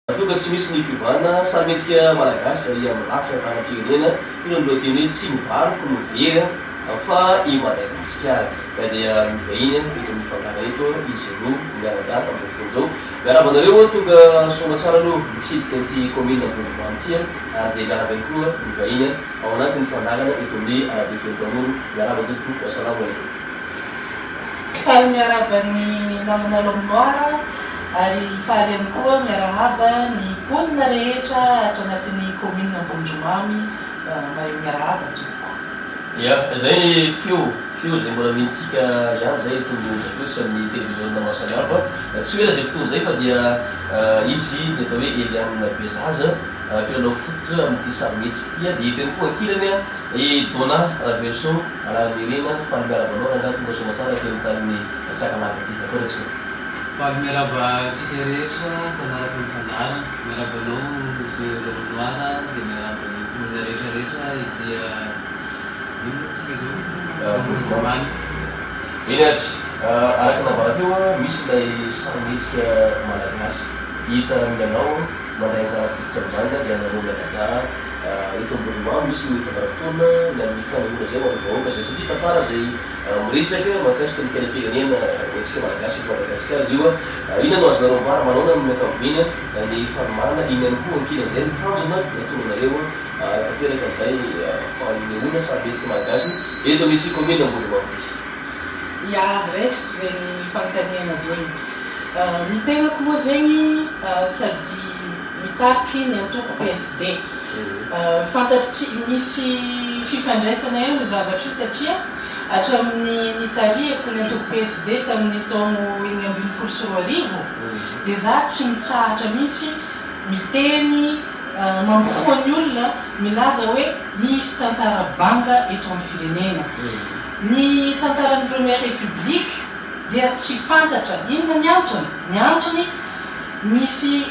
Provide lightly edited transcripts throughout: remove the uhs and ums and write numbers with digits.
Tonga tsy misy ny fiovana, sarimihetsika malagasy izay mirakitra tantaram-pirenena, hoy ny lohateny hoe Tsy ny variko no very fa i Madagasikara. Ka dia mivahiny eto amin'ny fandaharana eto izy roa mianadahy amin'izao fotoana izao. Miarahaba anareo, tonga soamatsara aloha mitsidika an'ity kaominina Ambondromamy ity ary dia miarahaba ihany koa ny vahiny ao anatin'ny fandaharana eto amin'ny Radio Feo Tanora. Miarahaba tompoko, Assalamo alaikum. Faly miarahaba ny namana L'Homme Noir ary faly ihany koa miarahaba ny mponina rehetra ato anatin'ny commune Ambondromamy mahay miarahaba tompoko. Ya, izay ny feo, feo izay mbola omentsika ihany izay eto Onjatosa amin'ny televiziona maro samihafa. Tsy ho ela izay fotoana izay fa dia izy ny atao hoe Eliane Bezaza, mpilalao fototra amin'ity sarimihetsika ity. Dia eto ihany koa ankilany I Donna Raveloson Rahanirina, faly miarahaba anao rangahy tonga soamatsara aty amin'ny tanin'i Sakalava aty. Akory antsika. Faly miarahaba antsika rehetra mpanaraka ny fandaharana. Miarahaba anao Monsieur L'homme noir dia miarahaba ny mponina rehetra rehetra ety inona moa tsika izao? Ambondromamy. Eny ary, araka ny nambara teo, misy ilay sarimihetsika malagasy hita milalao mandray anjara fototra amin'izany ianareo mianadahy. Eto Ambondromamy misy ny fandaharam-potoana ny amin'ny fanehoana izay ho an'ny vahoaka izay satria tantara izay miresaka mahakasika ny fiainam-pirenena ho antsika Malagasy eto Madagasikara izy io. Inona no azonareo ambara manaona amin'ny ankapobeny ny fanomanana, inona ihany koa ankilan'izay ny tanjona nahatonga anareo hanatanteraka an'izay fanehoana sarimihetsika Malagasy eto amin'ity kaominina Ambondromamy ity? Ya, raisiko zegny fanontaniagna zegny. Ny tegnako moa zegny sady mitariky ny antoko PSD. Fantatry tsy misy fifandraisana ihany io zavatra io satria hatramin'ny nitarihako ny antoko PSD tamin'ny taono 2016 dia za tsy mitsahatra mihitsy miteny mampifoha ny olona milaza hoe misy tantara banga eto amin'ny firenena. Ny tantaran'ny première république dia tsy fantatra. Inona ny antony? Ny antony misy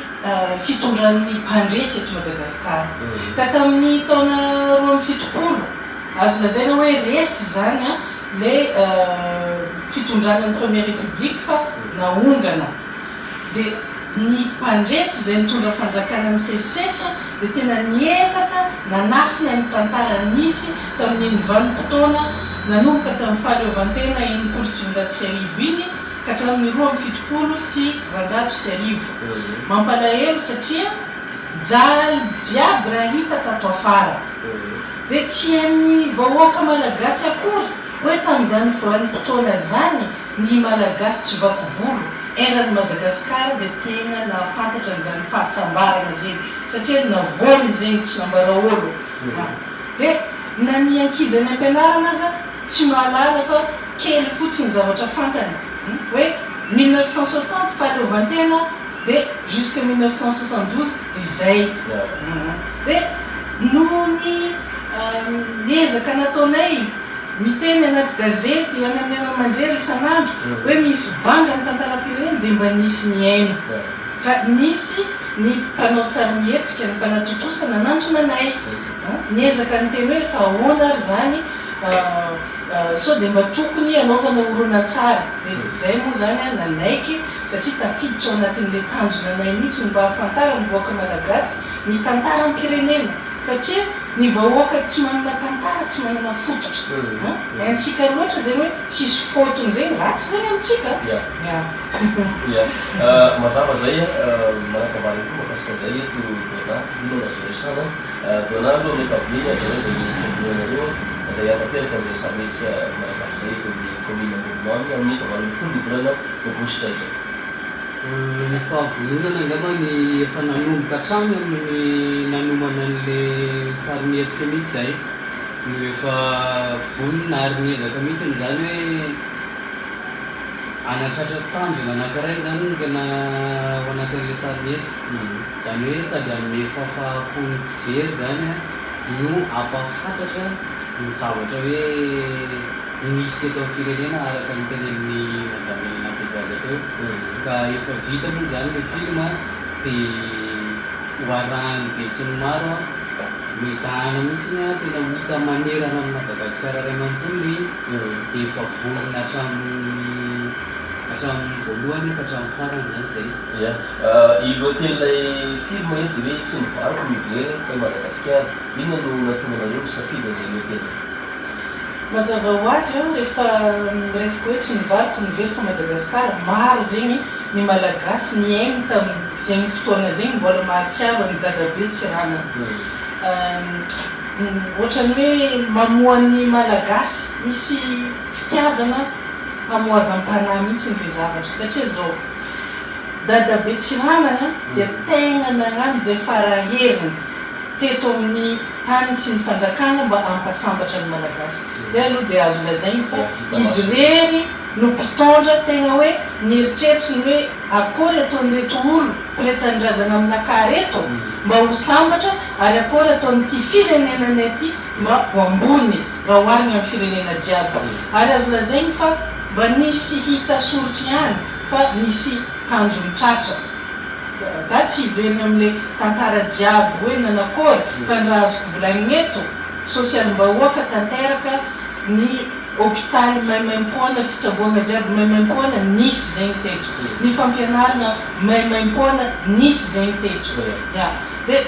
fitondran'ny mpandresy eto Madagasikara. Ka tamin'ny taona 72, azo lazaina hoe resy izany ilay fitondrana ny première république fa naongana. Dia ny mpandresy izay nitondra fanjakana nisesisesy dia tena niezaka nanafina ny tantara nisy tamin'iny vanim-potoana nanomboka tamin'ny fahaleovantena 1960 iny ka hatramin'ny 1872. Mampalahelo satria jaly jiaby raha hita tato afara. Dia tsy hain'ny vahoaka malagasy akory hoe tamin'izany vanim-potoana izany ny malagasy tsy vaky volo eran'i Madagasikara dia tegna nahafantatra an'izany fahasambarana zegny satria navoany zegny tsy nambara ôlo dia na ny ankizy any ampianarana aza tsy mahalala fa kely fotsiny zavatra fantany hoe 1960 fahaleovantena dia jusque 1972 dia zay dia noho ny ezaka nataonay miteny anaty gazety any amin'ny haino aman-jery isan'andro hoe misy banga ny tantaram-pirenena dia mba nisy nihaino ka nisy ny mpanao sarimihetsika ny mpanatontosa nanantona anay niezaka niteny hoe fa ahoana ary izany sao dia mba tokony hanaovana horonantsary dia izay moa izany aho nanaiky satria tafiditra ao anatin'ilay tanjona anay mihitsy ny mba hahafantaran'ny vahoaka malagasy ny tantaram-pirenena satria ny vahoaka tsy manana tantara tsy manana fototra an! Haintsika loatra zegny hoe tsisy fotony zegny ratsy zegny amintsika Ya. Ya. Ya. Mazava zay a, manakambara ihany koa mahakasika an'izay eto Donna, io no azo resahana. Donna aloha amin'ny ankapobeny zareo izay fiangonanareo izay hanatanteraka an'izay sarimihetsika malagasy izay eto amin'ny kaominina Ambodimamy amin'ny faha 18 ny volana aogositra izao. Ny fahavononana angamba ny efa nanomboka hatrany amin'ny nanomana an'ilay sarimihetsika mihitsy izahay no efa vonona ary niezaka mihitsy izany hoe hanatratra tanjona anankiray izany no tena ao anatin'ilay sarimihetsika. Izany hoe sady hanome fahafaham-po ny mpijery izany no hampahafantatra ny zavatra hoe nisy teto amin'ny firenena araka ny tenenin'i Madame Elena Bezaza teo. Ka efa vita moa izany ilay film dia ho arahan'ny besinimaro, nezahana mihitsy tena ho hita manerana an'i Madagasikara iray manontolo ilay izy dia efa vonona hatramin'ny. Hatramin'ny voalohany ka hatramin'ny farany izany izay. Ia. I lohatenin'ilay film eto dia hoe Tsy ny variko no very fa i Madagasikara. Inona no nahatonga anareo nisafidy an'izay lohateny izay? Mazava ho azy an, rehefa miresaka hoe tsy ny variko no very fa Madagasikara, maro zegny ny Malagasy nihaino tamin'izegny fotoagna zegny mbola mahatsiaro an'i Dadabe Tsiranana. Ohatran'ny hoe mamoha ny Malagasy, misy fitiavana hamohazam-panahy mihitsy le zavatra satria zao, Dadabe Tsiranana dia tegna nagnano izay fara heriny teto amin'ny tany sy ny fanjakana mba hampasambatra ny Malagasy. Zay aloha dia azo lazaigny fa izy irery no mpitondra tegna hoe nieritreritry ny hoe akory ataon'ireto olo mpiray tanindrazana aminakahy reto mba ho sambatra ary akory ataon'ity firenenanay ty mba ho ambony raha oharigny amin'ny firenena jiaby. Ary azo lazaigny fa mba nisy hita soritry ihany fa nisy tanjony tratra. Za tsy hiverigny amle tantara jiaby hoe nanakôry fa ny raha azoko volagniny eto, sosialim-bahoaka tanteraka, ny hopitaly maimaimpoana, fitsaboagna jiaby maimaimpoana nisy zegny teto, ny fampianaragna maimaimpoana nisy zegny teto, ya. De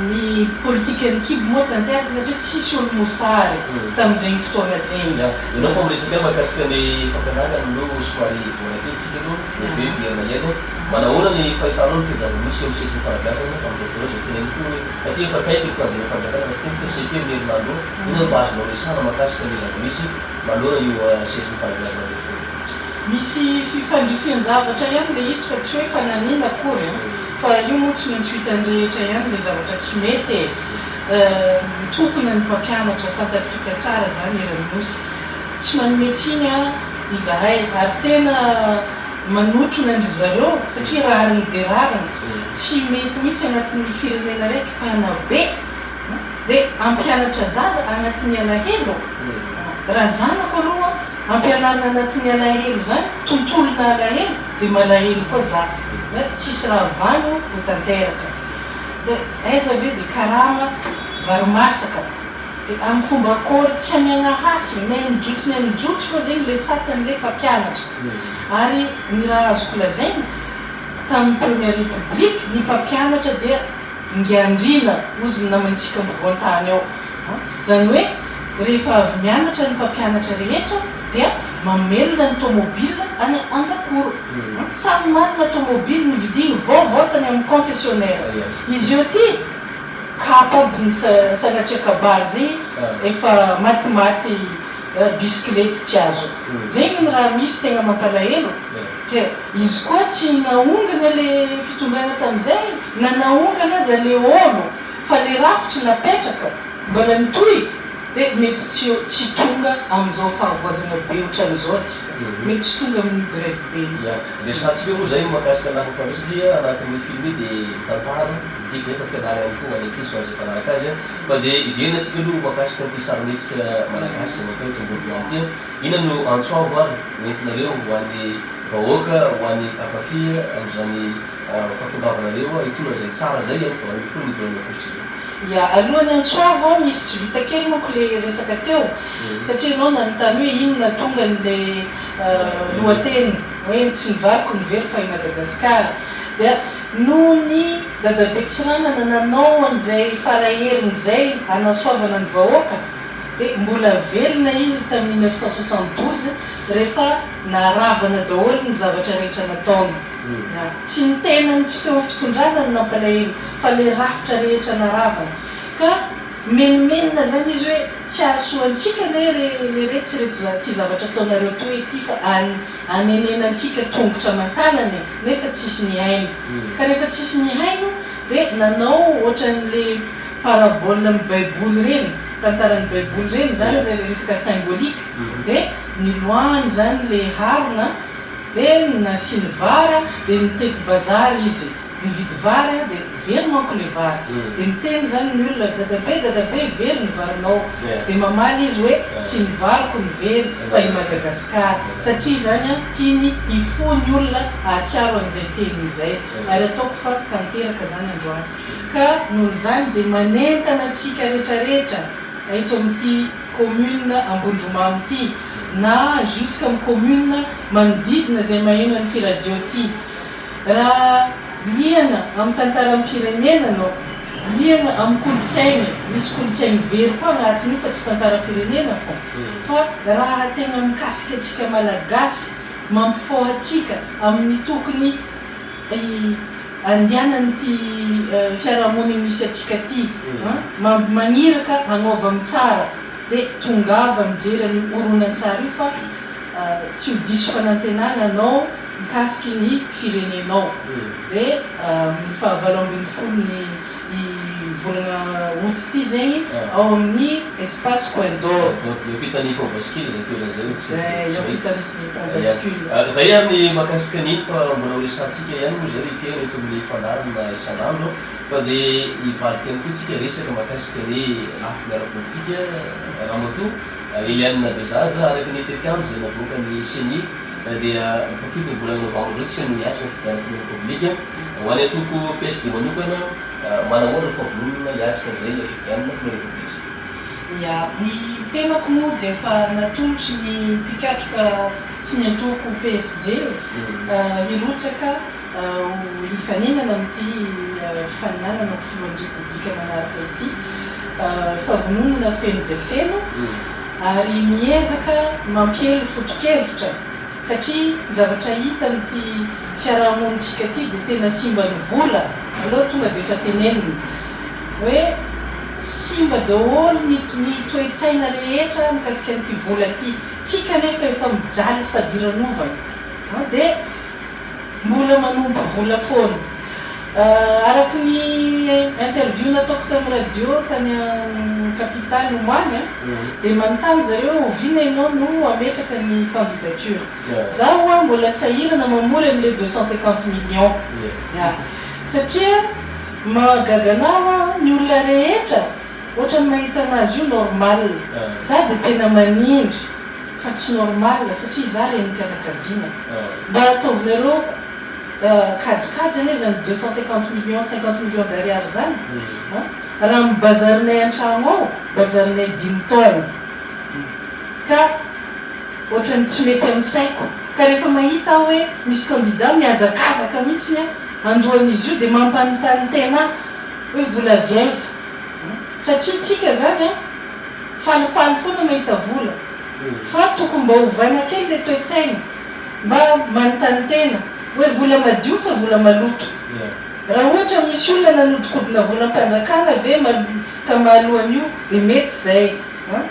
ny politikan'ny kibo moa tanteraka satria tsisy olo mosary tamin'izegny fotoagna zegny. Ya, ianao fa miresaka ihany mahakasika ny fampianarana aloha somary hivoana kely tsika aloha vao avy eo hiverina ihany. Manahoana ny fahitanao ny toe-java-misy eo amin'ny sehatry ny fanabeazana amin'izao fotoana izao izay teneniko hoe satria efa akaiky ny fanadinam-panjakana raha tsy teny tsika cepe amin'ny herinandro eo, inona no mba azonao resahana mahakasika ny zava-misy manoloana io sehatry ny fanabeazana amin'izao fotoana izao? Misy fifandrifian-javatra ihany ilay izy fa tsy hoe fananiana akory an! Fa io moa tsy maintsy ho hitan'ny rehetra ihany ilay zavatra tsy mety e! Mitokona ny mpampianatra, fantatritsika tsara izany eran'ny Nosy. Tsy manome tsiny an izahay ary tena manotrona an-dry zareo satria rariny dia rariny. Tsy mety mihitsy anatin'ny firenena raiky mpanabe dia hampianatra zaza anatin'ny alahelo. Raha zanako aloha ampianarina anatin'ny alahelo izany, tontolona alahelo, dia malahelo koa za hoe tsisy raha vano ho tanteraka. Dia aiza ve dia karama vary masaka dia amin'ny fomba akory tsy amiagna hasiny na injotsy na injotsy fô zegny le satan'le mpampianatra. Ary ny raha azoko lazaina, tamin'ny première république ny mpampianatra dia Ngiandriana, hozy ny namantsika ampovoan-tany ao. Izany hoe rehefa avy mianatra ny mpampianatra rehetra dia mamelona ny tomobile any an-dakoro. Samy manana tomobile novidiany vaovao tany amin'ny concessionnaire. Izy eo ity kapa aby ny sanatria kabary zegny efa matimaty bisikilety tsy azo. Zegny ny raha misy tegna mampalahelo. Ke izy koa tsy naongana le fitondrana tamizay na naongana aza le olo fa le rafitry napetraka mbola nitohy de mety tsy tsy tonga amizao fahavoazana be otran'izao tsika mety tsy tonga amin'io grève be io. Ya, resahantsika moa zay mahakasika ny lafiny faharoa satria anatin'ny film io dia mitantara, midika izay fa fianarana ihany koa ho an'ny ankizy sy ho an'izay mpanaraka azy an, fa dia hiverina tsika aloha mahakasika an'ity sarimihetsika malagasy izay natao eto Ambondromamy ity an. Inona no antso avo ary nentinareo ho an'ny vahoaka, ho an'ny mpankafy amin'izany fahatongavanareo hitondra izay tsara izay amin'ny 18 ny volana aogositra izao? Ya, alohan'ny antso avo aho misy tsy vita kely manko le resaka teo satria ianao nanontany hoe inona tonga an'le lohateny hoe tsy ny variko no very fa i Madagasikara dia noho ny dadabe Tsiranana nanao an'izay faraheriny izay hanasoavana ny vahoaka Dia mbola velona izy tamin'ny 1972 rehefa naravana daholo ny zavatra rehetra nataony. Tsy ny tenany tsy teo amin'ny fitondrana no nampalahelo fa ilay rafitra rehetra naravana. Ka menomenona izany izy hoe tsy hahasoa antsika anie re leretsy ireto ity zavatra ataonareo toa ity fa anenenantsika tongotra aman-tanana e! Nefa tsisy nihaino. Ka rehefa tsisy nihaino dia nanao ohatran'ilay parabole amin'ny baiboly ireny, tantaran'ny baiboly ireny izany ilay resaka symbolique dia niloahany izany ilay harona dia nasiany vary dia nitety bazary izy nividy vary dia very manko ilay vary dia miteny izany ny olona dadabe dadabe very ny varinao dia mamaly izy hoe tsy ny variko no very fa i Madagascar satria izany tiany hifoha ny olona hahatsiaro an'izay teniny izay ary ataoko fa tanteraka izany androany. Ka noho izany dia manentana antsika retraretra eto amin'ity commune Ambondromamy ity, na jusque amin'ny commune manodidina izay maheno an'ity radio ity. Raha liana amin'ny tantaram-pirenena anao, liana amin'ny kolontsaigny, misy kolontsaigny very koa agnatin'io fa tsy tantaram-pirenena fô, fa raha tegna mikasika antsika Malagasy, mampifôha antsika amin'ny tokony andehanan'ity fiarahamonigny misy antsika ty, magniraka hagnôva amin'ny tsara, dia tongava mijery an'io horonantsary io fa tsy ho diso fanantenana anao mikasiky ny firenenao. Dia amin'ny faha 18 ny volana août ity zegny ao amin'ny espace Coin d'Or. Eo ampitan'ny pont bascule izay toerana izay tsy Zay, eo ampitan'ny pont bascule. Zay ary ny mahakasika an'iny fa mbola ho resahantsika ihany moa izay ry Pierre eto amin'ny fandaharana isan'andro fa dia hivadika ihany koa tsika resaka mahakasika ny lafiny ara-politika Ramatoa Eliane Bezaza araka ny tetiandro izay navoakan'ny Ceni dia fahafito ny volana novambra izao tsika no hiatrika ny fifidianana filohan'ny Repoblika. Ho an'ny antoko PSD manokana, manahoana ny fahavononana hiatrika an'izay fifidianana filohan'ny Repoblika izay? Ya, ny tenako moa dia efa natolotry ny mpikatroka sy ny antoko PSD hirotsaka ho hifaninana amin'ity fifaninanana ho filohan'ny Repoblika manaraka ity. Fahavononana feno dia feno ary miezaka mampiely foto-kevitra satria ny zavatra hita amin'ity fiarahamonintsika ity dia tena simban'ny vola, aleo tonga dia efa tenenina hoe simba daholo ny ny toe-tsaina rehetra mikasika an'ity vola ity, tsika anefa efa mijaly fadiranovana dia Mbola manompo vola foana. Araka ny interview nataoko tamin'ny radio tany capitale omaly dia manontany zareo hoe oviana ianao no hametraka ny candidature. Za ho'a mbola sahirana mamory an'ilay 250 millions. Ya. Satria mahagaga anah ho'a ny olona rehetra ohatran'ny mahita an'azy io normal. Za dia tena manindry. Fa tsy normal satria za renim-pianakaviana. Mba ataovinareo kajikajy anie zany 250 millions, 50 millions d'ariary zany an! Raha ny bazarinay an-tragno ao, bazarinay dimy taogno. Ka ohatran'ny tsy mety amin'ny saiko. Ka rehefa mahita aho hoe misy candidat mihazakazaka mihitsiny andohan'izy io dia mampanontany tena ahy hoe vola avy aiza? Satria tsika zany an! Falifaly foana mahita vola. Fa tokony mba ovaina kely le toe-tsaina. Mba manontany tena hoe vola madio sa vola maloto? Raha ohatra misy olona nanodikodina volam-panjakana ve ka mahaloa an'io dia mety izay an!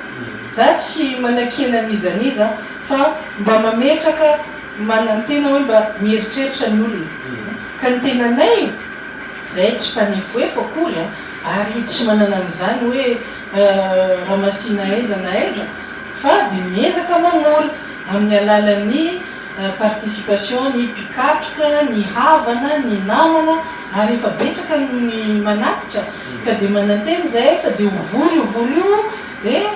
Za tsy manakiana an'iza n'iza fa mba mametraka manantena hoe mba mieritreritra ny olona. Ka ny tenanay Zahay tsy mpanefoefo akory an, ary tsy manana an'izany hoe ramasina aiza na aiza fa dia miezaka mamory amin'ny alalan'ny participation ny mpikatroka, ny havana, ny namana ary efa betsaka ny manatitra ka dia manantena izahay fa dia ho vory io vola io dia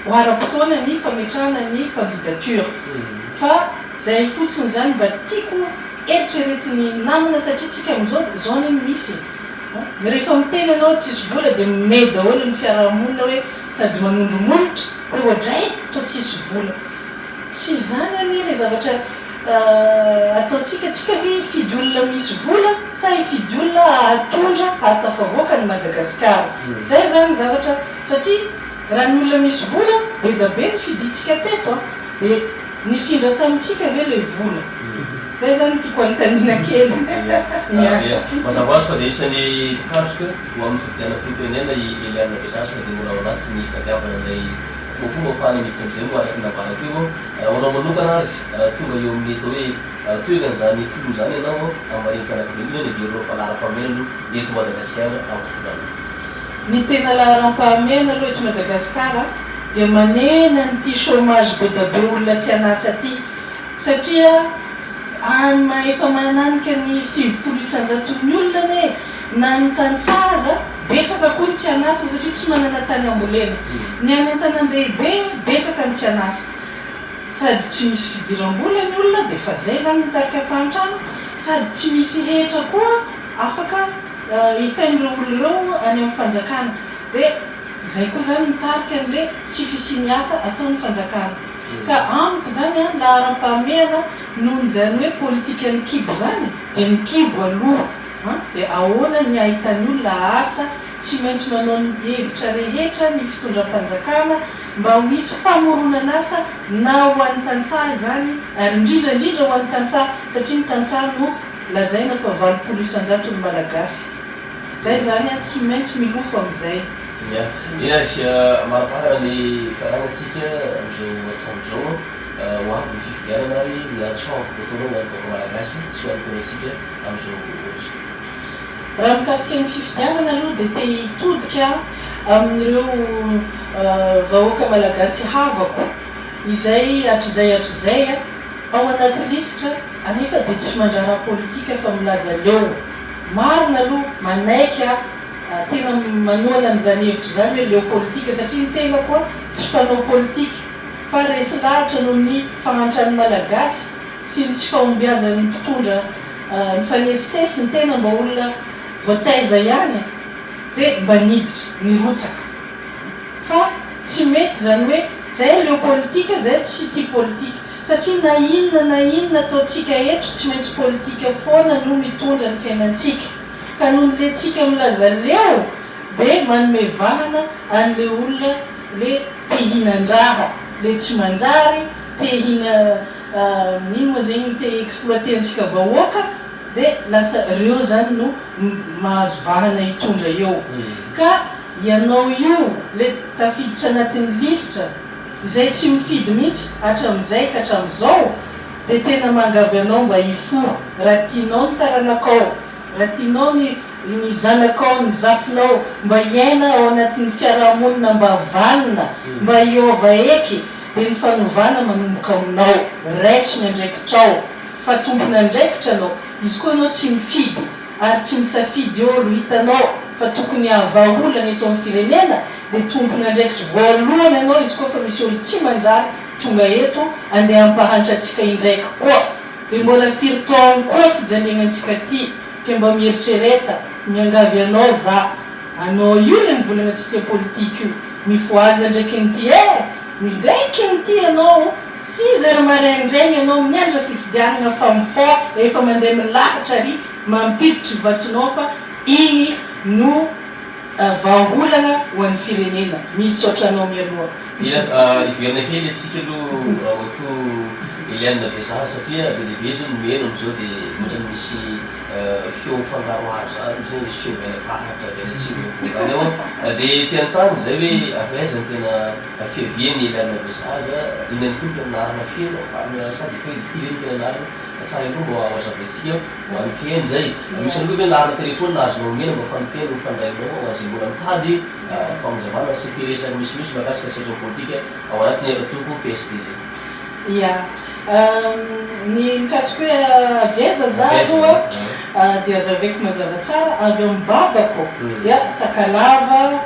ho ara-potoana ny fametrahana ny candidature fa izay fotsiny izany mba tiako Eritreretin'ny namana satria tsika amin'izao dia izao anie no misy e! Rehefa miteny ianao tsisy vola dia mimehy daholo ny fiarahamonina hoe sady manondro molotra hoe oadray toa tsisy vola. Tsy izany anie ilay zavatra ataontsika, tsika ve hifidy olona misy vola sa hifidy olona hahatondra hahatafavoaka an'i Madagasikara? Izay izany ny zavatra satria raha ny olona misy vola be da be no fidintsika teto an! Dia nifindra tamintsika ve ilay vola? Zay zany no tiako anontaniana kely. Ia. Mazava ho azy fa dia isan'ny mpikatroka ho amin'ny fifidianana filoham-pirenena i Eliane Bezaza fa dia mbola ao anatin'ny fitadiavana ilay fombafomba ahafahana miditra amin'izay moa araka ny nambarany teo. Raha ho anao manokana ary, raha tonga eo amin'ny atao hoe toeran'izany filoha izany ianao amin'ny maha renim-pianakaviana, inona no heverinao fa laharam-pahamehana aloha eto Madagasikara amin'ny fitondrana? Ny tena laharam-pahamehana aloha eto Madagasikara dia manena an'ity chômage be da be olona tsy an'asa ty satria any ma efa mananika ny 90 isan-jaton'ny olona anie na ny tantsaha aza betsaka koa ny tsy an'asa satria tsy manana tany ambolena, ny any an-tanan-dehibe betsaka ny tsy an'asa sady tsy misy fidiram-bola ny olona dia efa zay zany mitarika fahantrana sady tsy misy hetra koa afaka efain'ireo olona ireo any amin'ny fanjakana dia Izay koa izany mitarika an'ilay tsy fisian'ny asa ataon'ny fanjakana. Ka amiko izany an, laharam-pahamehana noho izany hoe politikan'ny kibo izany dia ny kibo aloha an, dia ahoana ny ahitan'ny olona asa, tsy maintsy manao ny hevitra rehetra ny fitondram-panjakana mba ho hisy famoronan'asa na ho an'ny tantsaha izany ary indrindra indrindra ho an'ny tantsaha satria ny tantsaha no lazaina fa 80% ny Malagasy. Zay zany an, tsy maintsy milofo amizay. Ia. Iny manapahana ny fiaragnantsika amizao atoandro zao. Ho avy ny fifidianana ary miantso avo ataonao ho an'ny vahoaka malagasy sy ho an'ny mpihaino antsika amizao ora izao. Raha mikasika ny fifidianana aloha dia te hitodika amin'ireo vahoaka malagasy havako izay hatrizay hatrizay ao anaty lisitra anefa dia tsy mandrara politika fa milaza leo. Marina aloha, manaiky aho, tena manohana an'izany hevitra izany hoe leo politika satria ny tena koa tsy mpanao politika fa resy lahatra noho ny fahantran'ny Malagasy sy ny tsy fahombiazan'ny mpitondra nifanesisesy, ny tena mba olona voataiza ihany dia mba niditra, nirotsaka. Fa tsy mety izany hoe zay leo politika, zay tsy tia politika. Satria na inona na inona ataontsika eto tsy maintsy politika foana no mitondra ny fiainantsika. Ka nony le tsika milaza leo de manome vahana anle olona le te hihinan-draha, le tsy manjary, te hina ino moa zegny te hi-exploiter antsika vahoaka de lasa reo zany no mahazo vahana hitondra eo. Ka ianao io le tafiditra anatin'ny lisitra Izay tsy mifidy mihitsy hatramizay ka hatramizao dia tena mangavy anao mba hifoha raha tianao ny taranakao, raha tianao ny ny zanakao, ny zafinao mba hiaina ao anatin'ny fiarahamonina mba vanona, mba hiova eky dia ny fanovana manomboka aminao, raiso ny andraikitrao fa tompon'andraikitra anao, izy koa anao tsy mifidy ary tsy misafidy olo hitanao fa tokony hahavaha olana eto amin'ny firenena dia tompon'andraikitry voalohany ianao izy koa fa misy olo tsy manjary tonga eto andeha hampahantra antsika indraiky koa dia mbola firy taogno koa fijaliagna antsika ty ke mba mieritrereta miangavy anao za anao io le mivolagna tsy tia politique io mifohaza ndraiky nity eh mindraiky nity ianao six heures maraindraigny ianao miandra fifidianagna fa mifoha efa mandeha milahatra ary mampiditry vatonao fa igny no Vahaolana ho an'ny firenena. Misaotra anao mialoha. Mila hiverina kely antsika aloha Ramatoa Eliane Bezaha satria be dia be izao ny miheno amin'izao dia ohatran'ny misy feo mifangaroharo izany, ohatran'ny hoe misy feo avy any avaratra, avy any atsimo mivoaka any ao an. Dia te hanontany izahay hoe avy aiza no tena fiavian'i Eliane Bezaza, inona ihany koa no tena anarana feno ahafahana sady efa hoe ity ve no tena anarana, tsara ihany koa mba hohazavaintsika. Ho an'ny mpihaino izay, misy ihany koa ve laharana telefaonina azonao omena mba ahafahan'ny mpihaino mifandray aminao ho an'izay mbola mitady famonjavana sy te hiresaka misimisy mahakasika ny sehatra politika ao anatin'ny antoko PSD izay? Ya. Ny mikasika hoe avy aiza za aloha dia hazavaiko mazava tsara, avy amin'ny babako dia Sakalava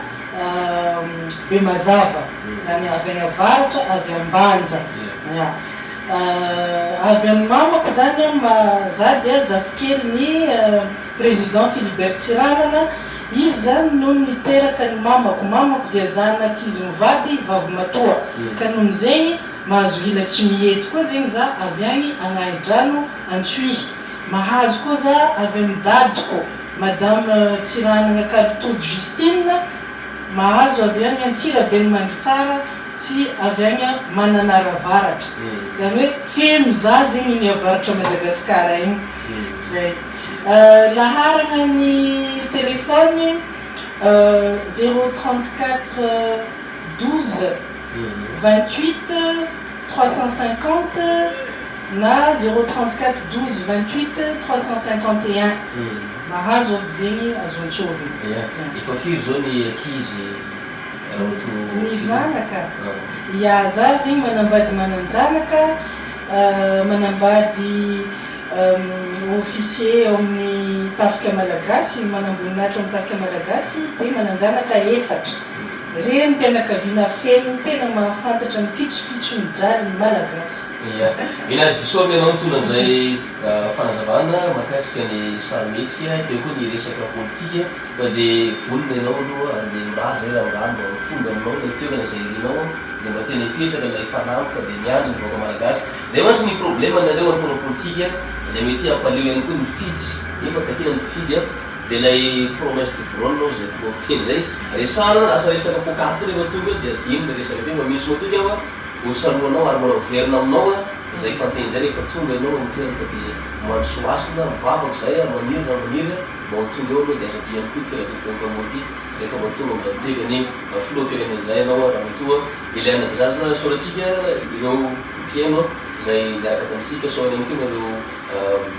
Bemazava, izany avy any avaratra, avy Ambanja. Ya. Avy amin'ny mamako izany aho ma za dia zafikelin'i Président Philibert Tsiranana, izy izany no niteraka ny mamako, mamako dia zanak'izy mivady vavimatoa, ka noho zegny mahazo ila tsy mihety koa zegny za avy agny Agnahidrano Antsohihy, mahazo koa za avy amin'ny dadiko Madame Tsiranana Kalitody Justine, mahazo avy agny Antsirabe Mandritsara, sy avy agny Mananara Avaratra, zany hoe feno za zegny igny avaratra Madagascar igny, zay. Laharagna ny téléphone zéro 34 12 28 350 na zéro 34 12 28 351, mahazo aby zegny azo antsôvina. Ia, efa firy zao ny ankizy Ny zanaka? Ya, za zegny manambady manan-janaka, manambady officier ao amin'ny tafika malagasy, manamboninahitra ao amin'ny tafika malagasy, dia manan-janaka efatra. Renim-pianakaviana feno tena mahafantatra ny pitsopitson'ny jalin'ny Malagasy. Ia. Eny ary, isaorana ianao nitondra an'izay fanazavana mahakasika ny sarimihetsika, teo koa ny resaka politika fa dia vonona ianao aloha ary dia mirary izay raha mirary mba ho tonga aminao ilay toerana izay irinao dia mba tena hipetraka ilay fanamby fa dia miandry ny vahoaka Malagasy. Izay mantsy ny problème nareo ary mpanao politika izay mety hampaleo ihany koa ny mifidy nefa takiana ny mifidy an. Dia ilay promesse de Vrone hozy ilay filoha fiteny izay resahana, lasa resaka poakaty koa rehefa tonga eo dia adino ilay resaka teo fa misy matoky aho ho tsaroanao ary mbola ho verina aminao izay fanteny izay rehefa tonga ianao amin'ny toerana fa dia mandrosoa hasina, mivavaka izay ary maniry raha maniry mba ho tonga eo aloha dia aza adino ihany koa ity radio Feon'ny Mpamory ity rehefa mba tonga amin'izany toerana filoham-pirenena izay ianao Ramatoa Eliane Bezaza. Isaorantsika ireo mpihaino izay niaraka tamintsika, isaorana ihany koa nareo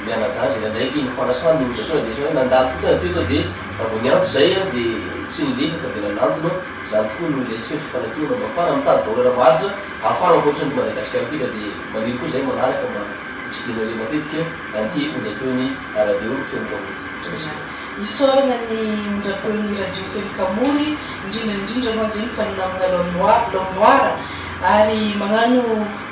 mianadahy izay nanaiky ny fanasana ny onjam-peo na dia hoe nandalo fotsiny teto dia raha vao niantso izay dia tsy nilefa fa dia nanantona, izany tokoa no ilaintsika ny fifanantonana mba ahafahana mitady vahaolana maharitra ahafahana mampivoatra an'ity Madagasikara ity ka dia maniry koa izahay manaraka mba hotsidihinareo matetika an'ity onjam-peon'ny radio Feon'ny Kamory ity. Mankasitraka. Isaorana ny onjam-peon'ny radio Feon'ny Kamory, indrindra indrindra moa zegny fa ny namana l'homme noir, l'homme noir, ary magnano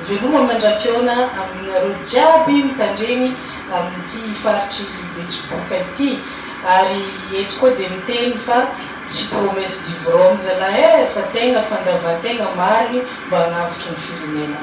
Veloma mandra-pihaona aminareo jiaby mitandregny amin'ity faritry Betsiboka ity ary eto koa dia miteny fa tsy promesse d'ivrogne zalahy eh fa tegna fandavan-tegna marigny mba hagnavotro ny firenena.